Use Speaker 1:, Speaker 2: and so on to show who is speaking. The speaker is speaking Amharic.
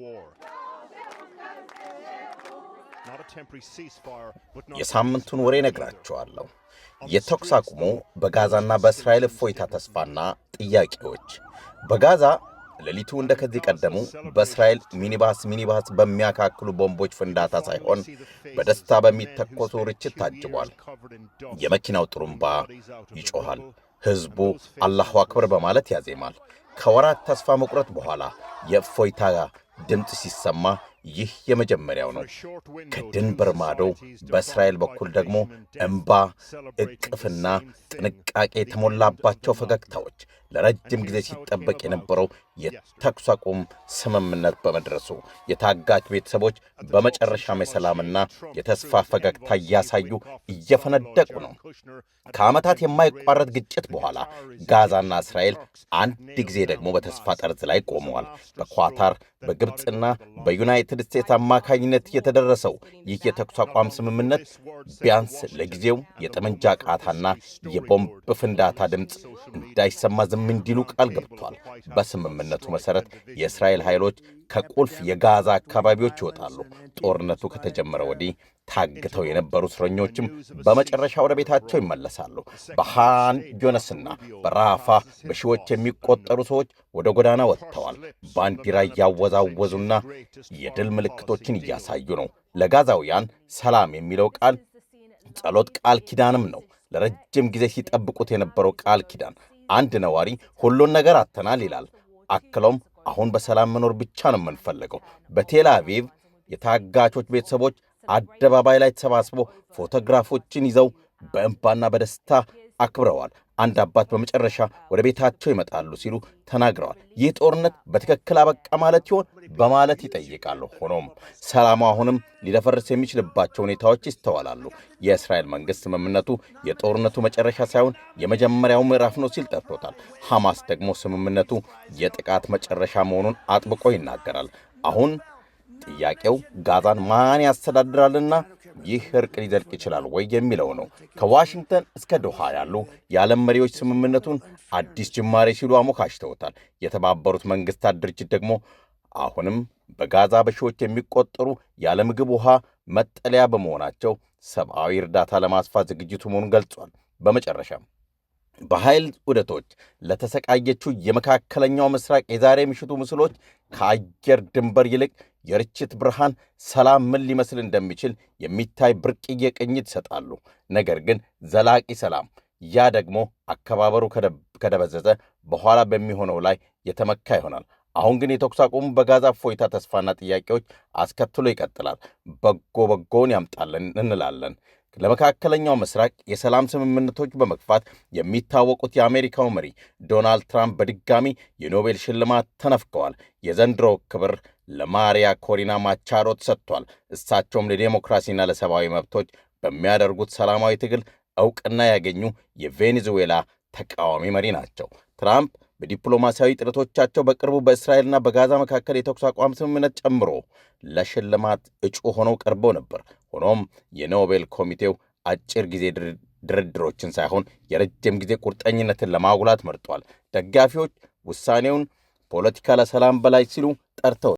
Speaker 1: War. Not a temporary ceasefire, but not
Speaker 2: የሳምንቱን ወሬ እነግራችኋለሁ። የተኩስ አቁሙ በጋዛና በእስራኤል እፎይታ፣ ተስፋና ጥያቄዎች። በጋዛ ሌሊቱ እንደ ከዚህ ቀደሙ በእስራኤል ሚኒባስ ሚኒባስ በሚያካክሉ ቦምቦች ፍንዳታ ሳይሆን በደስታ በሚተኮሱ ርችት ታጅቧል። የመኪናው ጥሩምባ ይጮኻል። ሕዝቡ አላሁ አክበር በማለት ያዜማል። ከወራት ተስፋ መቁረጥ በኋላ የእፎይታ ድምፅ ሲሰማ ይህ የመጀመሪያው ነው። ከድንበር ማዶ በእስራኤል በኩል ደግሞ እምባ፣ እቅፍና ጥንቃቄ የተሞላባቸው ፈገግታዎች ለረጅም ጊዜ ሲጠበቅ የነበረው የተኩስ አቁም ስምምነት በመድረሱ የታጋች ቤተሰቦች በመጨረሻም የሰላምና የተስፋ ፈገግታ እያሳዩ እየፈነደቁ ነው። ከዓመታት የማይቋረጥ ግጭት በኋላ ጋዛና እስራኤል አንድ ጊዜ ደግሞ በተስፋ ጠርዝ ላይ ቆመዋል። በኳታር፣ በግብፅና በዩናይትድ ስቴትስ አማካኝነት የተደረሰው ይህ የተኩስ አቋም ስምምነት ቢያንስ ለጊዜው የጠመንጃ ቃታና የቦምብ ፍንዳታ ድምፅ እንዳይሰማ ዝም እንዲሉ ቃል ገብቷል። በስምምነቱ መሠረት የእስራኤል ኃይሎች ከቁልፍ የጋዛ አካባቢዎች ይወጣሉ። ጦርነቱ ከተጀመረ ወዲህ ታግተው የነበሩ እስረኞችም በመጨረሻ ወደ ቤታቸው ይመለሳሉ። በሃን ዮነስና በራፋ በሺዎች የሚቆጠሩ ሰዎች ወደ ጎዳና ወጥተዋል። ባንዲራ እያወዛወዙና የድል ምልክቶችን እያሳዩ ነው። ለጋዛውያን ሰላም የሚለው ቃል ጸሎት፣ ቃል ኪዳንም ነው። ለረጅም ጊዜ ሲጠብቁት የነበረው ቃል ኪዳን። አንድ ነዋሪ ሁሉን ነገር አጥተናል ይላል። አክለውም አሁን በሰላም መኖር ብቻ ነው የምንፈልገው። በቴል አቪቭ የታጋቾች ቤተሰቦች አደባባይ ላይ ተሰባስበው ፎቶግራፎችን ይዘው በእንባና በደስታ አክብረዋል። አንድ አባት በመጨረሻ ወደ ቤታቸው ይመጣሉ ሲሉ ተናግረዋል። ይህ ጦርነት በትክክል አበቃ ማለት ይሆን በማለት ይጠይቃሉ። ሆኖም ሰላሙ አሁንም ሊደፈርስ የሚችልባቸው ሁኔታዎች ይስተዋላሉ። የእስራኤል መንግሥት ስምምነቱ የጦርነቱ መጨረሻ ሳይሆን የመጀመሪያው ምዕራፍ ነው ሲል ጠርቶታል። ሐማስ ደግሞ ስምምነቱ የጥቃት መጨረሻ መሆኑን አጥብቆ ይናገራል። አሁን ጥያቄው ጋዛን ማን ያስተዳድራልና ይህ እርቅ ሊዘልቅ ይችላል ወይ የሚለው ነው። ከዋሽንግተን እስከ ዶሃ ያሉ የዓለም መሪዎች ስምምነቱን አዲስ ጅማሬ ሲሉ አሞካሽተውታል። የተባበሩት መንግስታት ድርጅት ደግሞ አሁንም በጋዛ በሺዎች የሚቆጠሩ ያለ ምግብ፣ ውሃ፣ መጠለያ በመሆናቸው ሰብአዊ እርዳታ ለማስፋት ዝግጁ መሆኑን ገልጿል። በመጨረሻም በኃይል ዑደቶች ለተሰቃየችው የመካከለኛው ምስራቅ የዛሬ ምሽቱ ምስሎች ከአየር ድንበር ይልቅ የርችት ብርሃን ሰላም ምን ሊመስል እንደሚችል የሚታይ ብርቅዬ ቅኝት ይሰጣሉ። ነገር ግን ዘላቂ ሰላም፣ ያ ደግሞ አከባበሩ ከደበዘዘ በኋላ በሚሆነው ላይ የተመካ ይሆናል። አሁን ግን የተኩስ አቁሙ በጋዛ እፎይታ፣ ተስፋና ጥያቄዎች አስከትሎ ይቀጥላል። በጎ በጎውን ያምጣልን እንላለን። ለመካከለኛው ምስራቅ የሰላም ስምምነቶች በመግፋት የሚታወቁት የአሜሪካው መሪ ዶናልድ ትራምፕ በድጋሚ የኖቤል ሽልማት ተነፍገዋል። የዘንድሮው ክብር ለማሪያ ኮሪና ማቻዶ ተሰጥቷል። እሳቸውም ለዴሞክራሲና ለሰብአዊ መብቶች በሚያደርጉት ሰላማዊ ትግል እውቅና ያገኙ የቬኔዙዌላ ተቃዋሚ መሪ ናቸው። ትራምፕ በዲፕሎማሲያዊ ጥረቶቻቸው በቅርቡ በእስራኤልና በጋዛ መካከል የተኩስ አቋም ስምምነት ጨምሮ ለሽልማት እጩ ሆነው ቀርበው ነበር። ሆኖም የኖቤል ኮሚቴው አጭር ጊዜ ድርድሮችን ሳይሆን የረጅም ጊዜ ቁርጠኝነትን ለማጉላት መርጧል። ደጋፊዎች ውሳኔውን ፖለቲካ ለሰላም በላይ ሲሉ ጠርተው